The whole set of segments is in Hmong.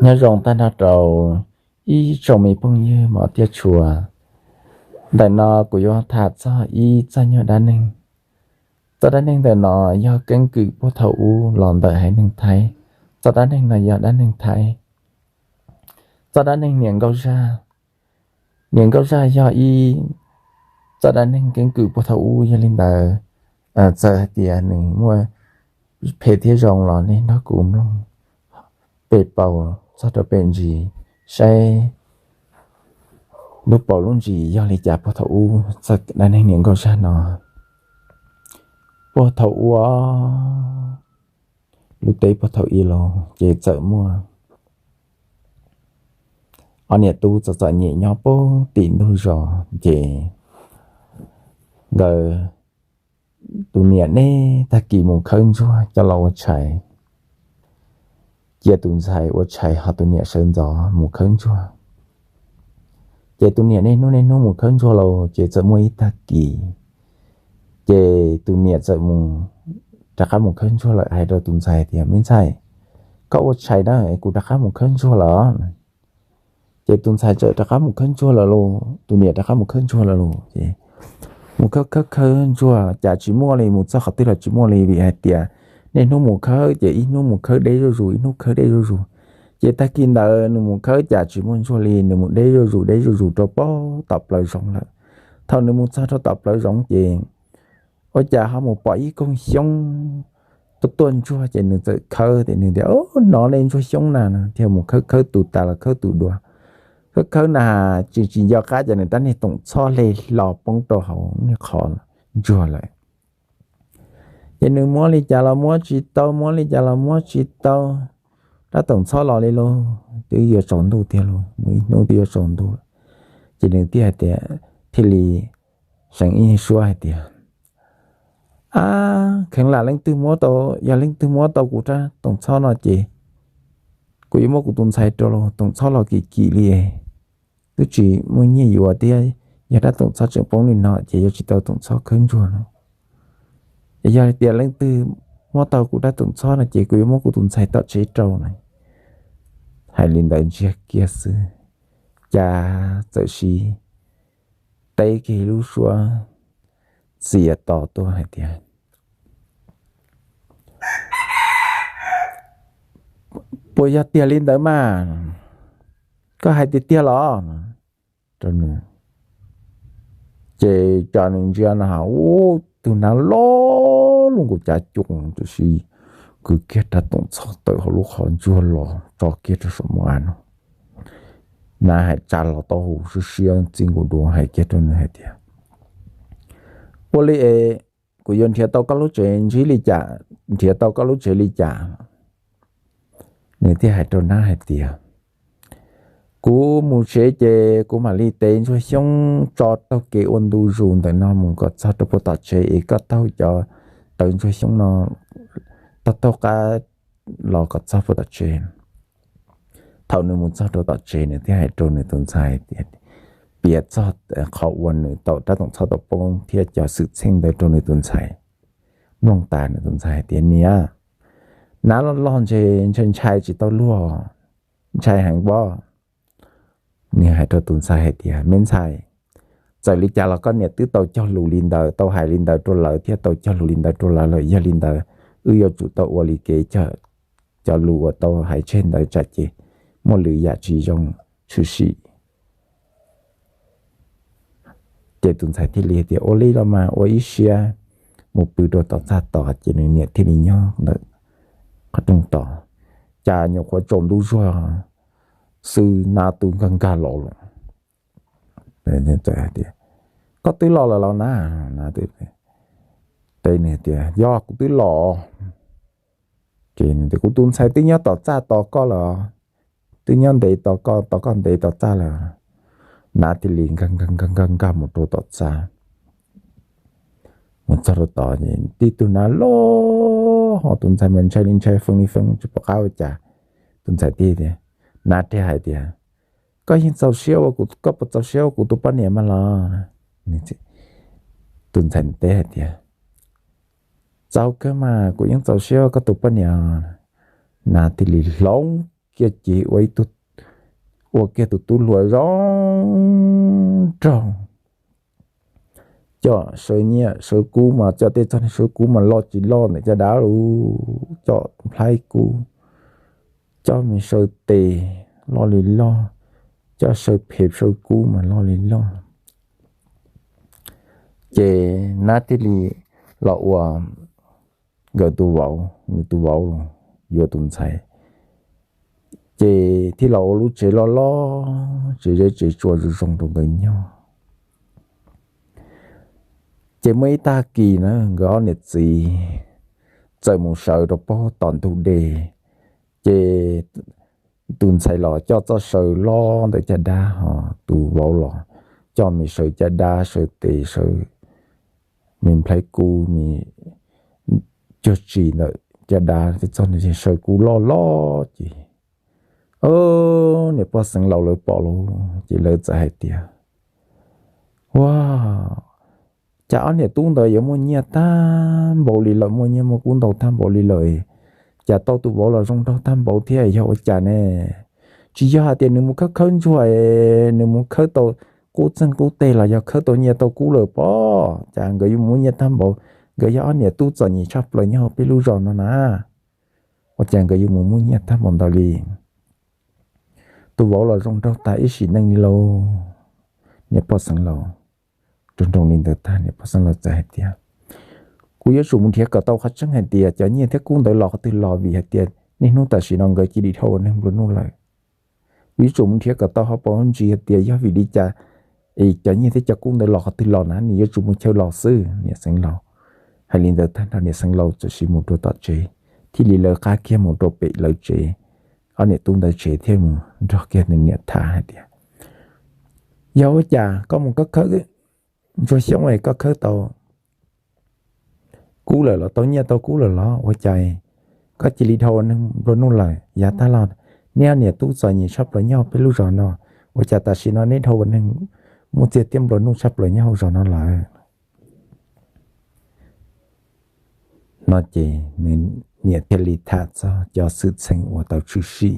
Nyob zoo tag nrho rau ib tsoom me phooj ywg mos thiab tshua. Ntawm no kuv yuav tham txog ib txoj nyuag dab neeg. Txoj dab neeg ntawm no yog keeb kwm puag thaum ub los ntawm haiv neeg Thaib. Txoj dab neeg no yog dab neeg Thaib. Txoj dab neeg niam nkauj zaj. Niam nkauj zaj yog ib txoj dab neeg keeb kwm puag thaum ub, yog li ntawd txawm hais tias nws muaj phem thiab zoo los nej nrog kuv mloog peb paus txog rau peb ntsis, saib lub paus lub ntsis yog li cas puag thaum ub. Txoj dab neeg niam nkauj zaj no puag thaum ub, lub teb puag thaum i los ces txawm muaj ob niam tub txom txom nyem nyob puag tim ntug zos ces nkawd tus niam niaj tag kis mus khawb ntsuag coj los ua tshais, cia tus ntxhais ua tshais ho tus niam sawv ntxov mus khawb ntsuag. Ces tus niam niaj hnub niaj hnub mus khawb ntsuag los ces txawm muaj ib tag kis ces tus niam txawm mus rov qab mus khawb ntsuag lawm, hais rau tus ntxhais tias, Me ntxhais, koj ua tshais na, kuv rov qab mus khawb ntsuag lawm. Ces tus ntxhais txawm rov qab mus khawb ntsuag lawm lauj, tus niam rov qab mus khawb ntsuag lawm lauj. Ces mus khawb khawb khawb ntsuag cas tsis muaj li, mus txog qhov twg los tsis muaj li, vim hais tias niaj hnub mus khawb ces ib hnub mus khawb deb zuj zus, ib hnub khawb deb zuj zus. Ces tag kis ntawd nws mus khawb cas tsis muaj ntsuag li, nws mus deb zuj zus deb zuj zus rau puag tom plawv zoov lawm. Thaum nws mus txog rau tom plawv zoov ces ua cas ho mus pom ib koog xyoob tuaj tuaj ntsuag ces nws txawm khawb tias, Nws tias, Ub, no li ntsuag xyoob na, thiaj mus khawb khawb tus tas los khawb tus dua. Khawb khawb na, tsis tsis nco qab ces nws rab niag toom txhob hle hlo poob rau hauv niag qhov ntsuag lawm. Ces nws muab li cas los muab tsis tau, muab li cas los muab tsis tau, rab toom txhob los li lauj, twb yuav tsaus ntuj tiag lauj, mus ib hnub twb yuav tsaus ntuj lawm. Ces nws thiaj hais tias, thiaj li seev ib suab hais tias, Ab, kheev lam leej twg muab tau, yog leej twg muab tau kuv rab toom txhob no ces kuv yuav muab kuv tus ntxhais rau los toom txhob los kim kim li, twb tsis muaj nyiaj yuav thiab, yog rab toom txhob tseem poob li no ces yuav tsis tau toom txhob khawb ntsuag no. Es yog tias leej twg muab tau kuv rab toom txhob no ces kuv yuav muab kuv tus ntxhais tom tsev rau na. Hais li ntawd ntsiag kiag xwb, cas txawm siv teb kiag ib lub suab txias to tuaj hais tias, Puas yog tiag li ntawd mas? Koj hais tiag tiag los? Rau nws, ces cas nws ntsia na has, ub, tus nab loj loj nkaus cav cuam, tab sis kwv kiag rab toom txhob tawm hauv lub qhov ntsuag los tso kiag rau saum mus av no. Nab hais tsa los taub hau siab siab txij nkaus dua hais kiag rau nws hais tias, Ua li es kuv yuav nrhiav tau koj lub tsev ntsib li cas, nrhiav tau koj lub tsev li cas? Nws thiaj hais rau nab hais tias, Kuv mus tsev ces kuv mam li tev ntsuag xyoob tso taug kev ua ntu zus ntawm no mus kom txog rau puag tom tsev es koj taug cov tawv ntsuag xyoob no taug taug qab los kom txog puag tom tsev. Thaum nws mus txog rau tom tsev nws thiaj hais rau nws tus ntxhais tias, piav txog qhov uas nws tau rab toom txhob tau poob thiab cov xwm txheej ntawd rau nws tus ntxhais mloog tas, nws tus ntxhais hais tias, Niam, nab loj loj ntshe ntshai ntshai tsis tau luag, ntshai heev pob. Nws hais rau tus ntxhais hais tias, Me ntxhais, txawm li cas los koj niam twb tau cog lus li ntawd, tau hais li ntawd rau lawv thiab tau cog lus li ntawd rau lawv lawm, yog li ntawd wb yuav tsum tau ua li kev cog, cov lus uas tau hais tseg ntawd tsam ces muaj lwm yam tsis zoo tshwm sim. Ces tus ntxhais thiaj li tias, Ua li los mas, ua ib siab mus pw rau tom txaj tod. Ces nws niam thiaj li nyob ntawm qhov rooj tod, cas nyuam qhuav tsaus ntuj zuag xwb nab twb nkag nkag los lawm. Koj twb los lawm los nab? Nab teb tias, Yog, kuv twb los. Ces kuv tus ntxhais twb nyob tom txaj tos koj lawm, twb nyob ntev tos koj, tos koj ntev tom txaj lawm. Nab thiaj li nkag nkag nkag nkag mus rau tom txaj. Mus txog rau tod, tib tug nab loj ho tus ntxhais mas ntshai li ntshai, feeb li feeb, tsis pom qab ua cas. Tus ntxhais thiaj tias, nab thiaj hais tias, Koj yeej txaus siab ua, koj puas txaus siab ua kuv tus poj niam mas los? Tus ntxhais teb hais tias, Txaus kawg mas, kuv yeej txaus siab ua koj tus poj niam. Nab thiaj li hloov kiag ces ua ib tug, ua kiag tus tub hluas zoo nraug, coj sawv nyiaj sawv kub mas coj tej txoj sawv kub mas loj tsis loj ntawm caj dab lug, coj nplhaib kub, coj me sawv tes loj li loj, coj sawv phem sawv kub mas loj li loj. Ces nab thiaj li los ua nkawd tus vauv, nws tus vauv los yuav tus ntxhais, ces thiaj los ua lub tsev loj loj, tsev zeb tsev tsua zoo zoo rau nkawd nyob. Ces muaj ib tag kis na nkawd ob niam txiv txawm mus sawv rau pem tom ntug dej, ces tus ntxhais los coj txoj sawv loj ntawm caj dab, ho tus vauv los coj me sawv caj dab, sawv tes, sawv me nplhaib kub, me cuag tsis ntawm caj dab, tej txoj sawv kub loj loj ces niam pog xeev laus lawv pom lawm ces lawv txawm hais tias, Ua cas ob niam tub ntawd yuav muaj nyiaj tag npaum li lawm, muaj nyiaj muaj kub ntau tag npaum li lawm, cas tau tus vauv los zoo nraug tag npaum thiab, yog ua cas ne? Tsis yog hais tias nws mus khawb khawb ntsuag es nws mus khawb tau qub txeeg qub teg los yog khawb tau nyiaj tau kub lawm pob, cas nkawd yuav mus muaj nyiaj tag npaum? Nkawd yog ob niam tub txom nyem tshaj plaws nyob hauv peb lub zos no na, ua cas nkawd yuav mus muaj nyiaj tag npaum ntawd li? Tus vauv los zoo nraug tas ib sim neej li lauj. Niam pog xeev laus, rau nroo li ntawd tag niam pog xeev laus txawm hais tias, Kuv yuav tsum mus nrhiav kom tau qhov tseeb hais tias cov nyiaj thiab kub ntawd los qhov twg los, vim hais tias niaj hnub tam sim no nkawd cia li dhau ua neeg nplua nuj lawm. Kuv yuav tsum mus nrhiav kom tau hauv paus hauv ntsis hais tias yog vim li cas es cov nyiaj thiab cov kub ntawd los qhov twg los na, nws yuav tsum mus chaw los xwb, niam xeev laus. Hais li ntawd tag nrho niam xeev laus txawm sis mus rau tom tsev, thiaj li lawv qab kiag mus rau pem lawv tsev. Ob niam tub ntawd tsev thiaj mus nrog kiag nws niam tham hais tias, Yog ua cas koj mus khawb khawb ntsuag xyoob es koj khawb tau kub lawm los, tau nyiaj tau kub lawm los, ua cas koj cia li dhau ua neeg nplua nuj lawm? Yav tag los neb ob niam tub txom nyem tshaj plaws nyob peb lub zos no, ua cas tam sim no neb dhau ua neeg muaj txiag thiab nplua nuj tshaj plaws nyob hauv zos no lawm? No ces nws niam thiaj li tham txog cov xwm txheej uas tau tshwm sim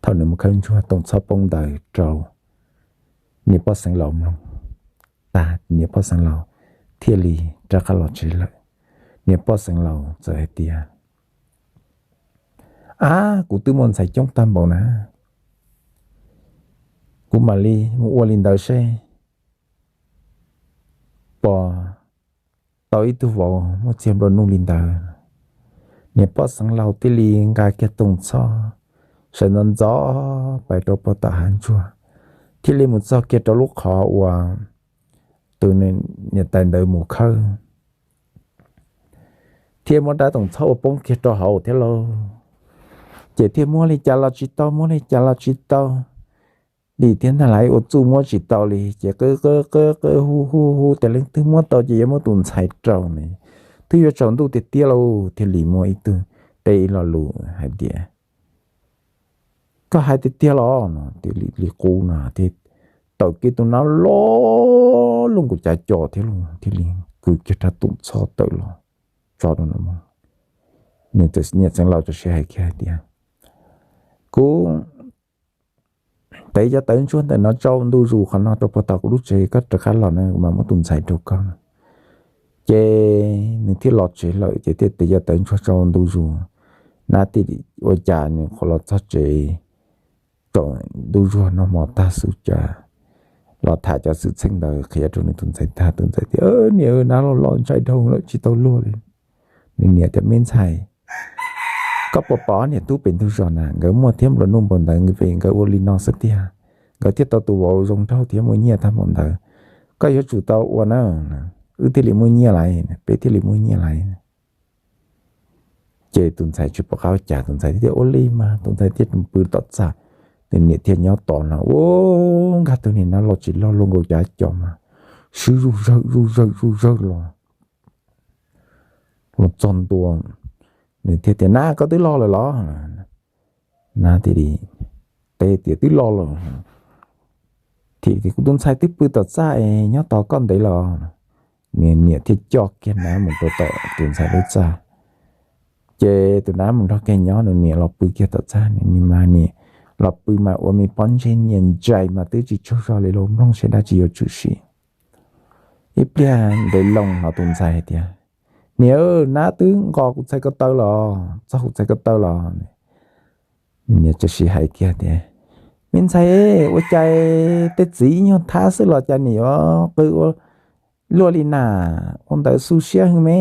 thaum nws mus khawb ntsuag toom txhob poob ntawd rau niam pog xeev laus mloog. Tag niam pog xeev laus thiaj li rov qab los tsev lawm. Niam pog xeev laus txawm hais tias, Ab, kuv twb muaj ntxhais coob tag npaum na, kuv mam li mus ua li ntawd seb puas tau ib tug vauv muaj txiag nplua nuj li ntawd. Niam pog xeev laus thiaj li nqa kiag toom txhob sawv ntxov ntxov pais rau puag tom hav ntsuag, thiaj li mus txog kiag rau lub qhov uas tus niam tais ntawd mus khawb, thiaj muab rab toom txhob ua poob kiag rau hauv thiab lauj. Ces thiaj muab li cas los tsis tau, muab li cas los tsis tau, dim thiab ntag lauj, ua txuj muab tsis tau li ces qw qw qw qw hu hu hu tias leej twg muab tau ces yuav muab tus ntxhais rau ne, twb yuav tsaus ntuj tiag tiag lauj. Thiaj li muaj ib tug teb ib lo lus hais tias, Koj hais tiag tiag los? No thiaj li qub no thiaj tawm kiag tus nab loj luaj nkaus cav co thiab lauj, thiaj li kwv kiag rab toom txhob tawm los tso rau no. Nws niam xeev laus txawm hais kiag hais tias, Kuv tev cov tawv ntsuag ntawm no tsau ntu zus qhov no rau puag tom kuv lub tsev, koj rov qab los na kuv mam muab tus ntxhais rau koj. Ces nws thiaj los tsev lawm ces thiaj tev cov tawv ntsuag tsau ntu zus. Nab thiaj ua cas nws qhuav los txog tsev, tsaus ntuj zuag noj hmo tag xwb cas los tham cov xwm txheej ntawd qhia rau nws tus ntxhais tag, tus ntxhais tias, Niam, nab loj loj ntshai dhau lawm tsis tau luag li. Nws niam tias, Me ntxhais, koj puas pom niam tub pem ntug zos na, nkawd muaj thiab nplua nuj npaum ntawd vim nkawd ua li no xwb tiag, nkawd thiaj tau tus vauv zoo nraug thiab muaj nyiaj tag npaum ntawd. Koj yuav tsum tau ua na, wb thiaj li muaj nyiaj laiv, peb thiaj li muaj nyiaj laiv. Ces tus ntxhais tsis pom qab ua cas, tus ntxhais thiaj ua li mas, tus ntxhais thiaj pw tom txaj. Nws niam thiaj nyob tos no, ua nkag tus niag nab loj tsis loj luaj nkaus cav co mas swb zuj zawg zuj zawg zuj zawg los. Los txog ntua, nws thiaj tias, Nab, koj twb los lawm los? Nab thiaj li teb tias, Twb los lawm. Thiaj tias, Kuv tus ntxhais twb pw tom txaj es nyob tos koj ntev lawm. Nws niam thiaj coj kiag nab mus rau tom tus ntxhais lub txaj. Ces tus nab mus nrog kiag nyob, nws niam los pw kiag tom txaj, nws niam mas niam los pw mas ua me pob ntseg nyias ntsais mas twb tsis tsaug zog li los mloog seb dab tsi yuav tshwm sim. Ib pliag Ntev Loo hnov tus ntxhais hais tias, Niam, nab twb nqos kuv txhais ko taw los, txog kuv txhais ko taw los. Niam txawm sib hais kiag tias, Me ntxhais, ua cas tej txiv ib nyuag thab xwb los cas niam yuav qw ua luaj li na, ua ntawd xu siab heev me.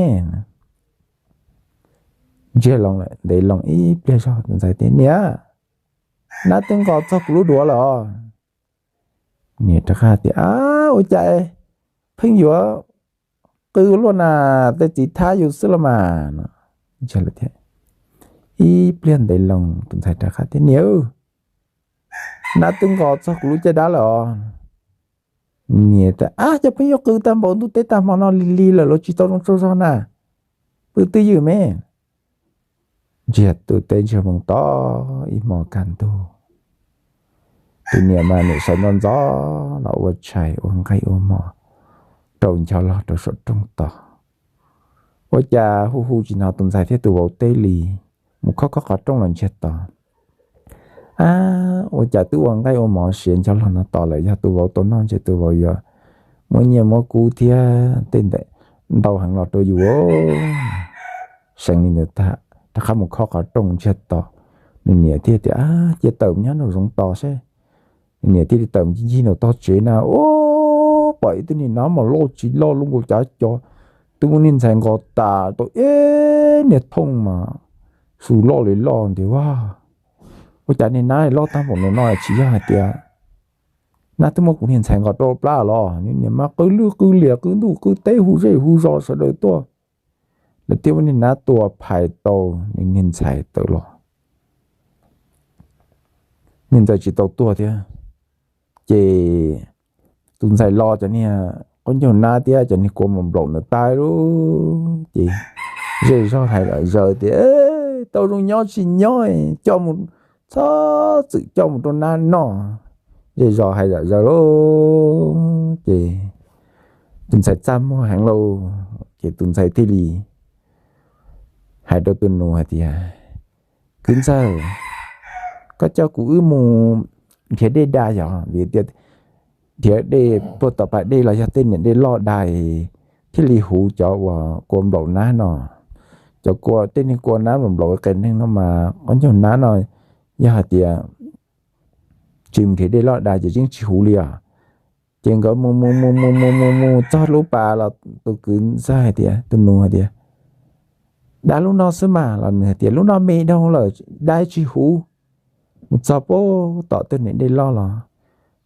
Ntsiag loo lawm, Ntev Loo ib pliag zog tus ntxhais tias, Niam, nab twb nqos txog kuv lub duav lawm os. Niam rov qab tias, Ab, ua cas pheej yuav qw ua luaj na, tej txiv thab yus xwb los mas. Ib pliag Ntev Loo tus ntxhais rov qab tias, Niam, nab twb nqos txog kuv lub caj dab lawm os. Niam tias, Ab, cas pheej yuav qw tag npaum ntuj teb tag hmo no li li lawm los tsis tau zoo tsaug zog na, pw twj ywm me. Ntsiag tus teb ntsiag moo to ib hmo kaj ntug. Tus niam mas niam sawv ntxov ntxov los ua tshais ua nqaij ua mov rau ncho log rau saum rooj tos. Ua cas hu hu tsis hnov tus ntxhais thiab tus vauv teb li, mus khob khob qhov rooj los ntsiag to. Ab, ua cas twb ua nqaij ua mov siav ncho log no tos lawm, yog tus vauv tau noj ntshe tus vauv yuav muab nyiaj muab kub thiab tej ntawd ntau heev los rau yus. Seev li ntawd tag rov qab mus khob qhov rooj ntsiag to. Nws niam thiaj tias, Ab, cia tawm nyob nraum zoov tos seb. Nws niam thiaj li tawm ncig ncig nraum tog tsev na, ub, pom ib tug niag nab mas loj tsis loj loj nkaus cav co, twb muab niag ntxhais nqos tas tau ib niag thooj mas xu loj li loj ntiag vaj. Ua cas niag nab loj tag npaum no no tsis yog hais tias nab twb muab kuv niag ntxhais nqos rau plab los? Nws niam mas qw lwj qw liam qw ntuj qw teb hu zej hu zos sawv daws tuaj. Lawv thiaj muab niag nab tua phais tau nws niag ntxhais tawm los. Niag ntxhais tsis tau tuag thiab. Ces tus ntxhais los cov niag qaub ncaug nab thiab cov niag kua mas nplaum ntawd tag lawm ces zej zog hais zom zaws tias, Tau zoo nyob tsis nyob, coj mus, txhob txwm coj mus rau nab noj. Zej zog hais zom zaws lawm ces tus ntxhais txaj muag heev lauj, ces tus ntxhais thiaj li hais rau tus nus hais tias, Kwv ntxawg, koj coj kuv wb mus nrhiav dej da yog vim tias nrhiav dej puag tom pas dej los yog tej niam dej loj da thiaj li huv cov uas kua nplaum nab no. Cov kua, tej niag kua nab nplaum nplaum qias neeg no mas qaub ncaug nab no yog hais tias tsis mus nrhiav dej loj da ces yeej tsis huv li os. Ces nkawd mus mus mus mus mus mus mus txog lub pas los tus kwv ntxawg hais tias, tus nus hais tias, Da lub no xwb mas, los nws hais tias, Lub no me dhau lawm, da tsis huv. Mus txog puag tom tus niam dej loj los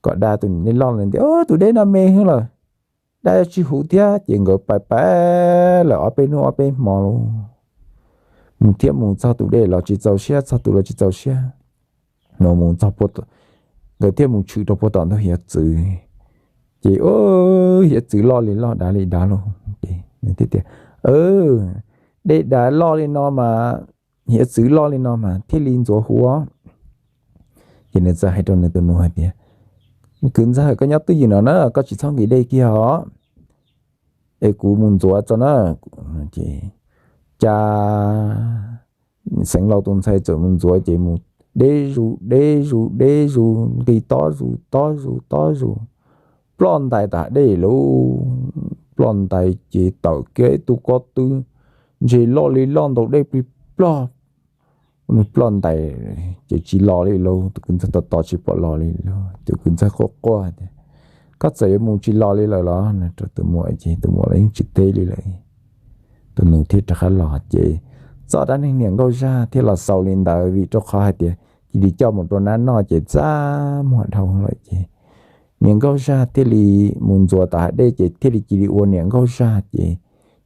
kom da tus niam dej loj los tias, Tus dej no me heev lawm, da tsis huv thiab. Ces nkawd pais pais lawm ob peb hnub ob peb hmo lauj, mus thiab mus txog tus dej los tsis txaus siab, txog tus los tsis txaus siab, mus mus txog, nkawd thiaj mus tshwm rau puag tom ntug hiav txwv. Ces hiav txwv loj li loj dav li dav lauj. Ces nws thiaj tias, Dej dav loj li no mas, hiav txwv loj li no mas thiaj li ntxuav huv. Ces nws txawm hais rau nws tus nus hais tias, Kwv ntxawg, koj nyob twj ywm no na, koj tsis txhob nqis dej kiag os, es kuv mus ntxuav tso na. Ces cas Xeev Laus tus ntxhais txawm mus ntxuav ces mus deb zus deb zus deb zus, nqis tob zus tob zus tob zus, ploj ntais tom hav dej lauj. Ploj ntais ces tawm kiag ib tug kob twb ntse loj li loj ntaus dej plig plog, nws ploj ntais ces tsis los li lauj. Tus kwv ntxawg tos tos tsis pom los li lauj. Tus kwv ntxawg quaj quaj tias, Koj txawm yuav mus tsis los li lawm los? Nws rau tus muam ces tus muam los yeej tsis teb li lawm. Tus nus thiaj rov qab los ces txoj dab neeg niam nkauj zaj thiaj los xaus li ntawd vim rau qhov hais tias cia li coj mus rau nab noj ces txaj muag dhau lawm ces niam nkauj zaj thiaj li mus ntxuav tom hav dej ces thiaj li cia li ua niam nkauj zaj ces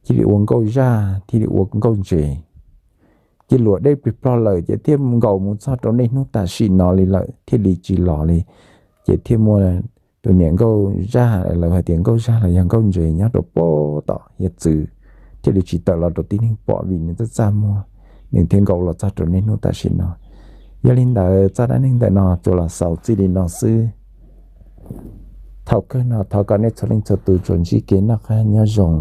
thiaj li ua nkauj zaj thiaj li ua nkauj ntses. Cia luam dej plig plog lawm ces thiaj nkaus mus txog rau niaj hnub tam sim no li lawm thiaj li tsis los li. Ces thiaj muaj tus niam nkauj zaj, lawv hais tias nkauj zaj los yog nkauj ntses nyob rau puag tom hiav txwv, thiaj li tsis tawm los rau tib neeg pom vim nws txaj txaj muag, nws thiaj nkaus los txog rau niaj hnub tam sim no. Yog li ntawd txoj dab neeg ntawm no tsuas los xaus txij li no xwb. Thaum kawg no thov kom nej txhua leej txhua tus tsuas ntsib kev noj qab nyob zoo,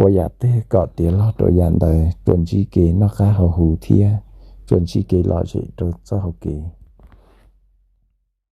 ua yam twg kom tiav log rau yam ntawd, tsuas ntsib kev noj qab haus huv thiab tsuas ntsib kev lom zem rau txoj hau kev.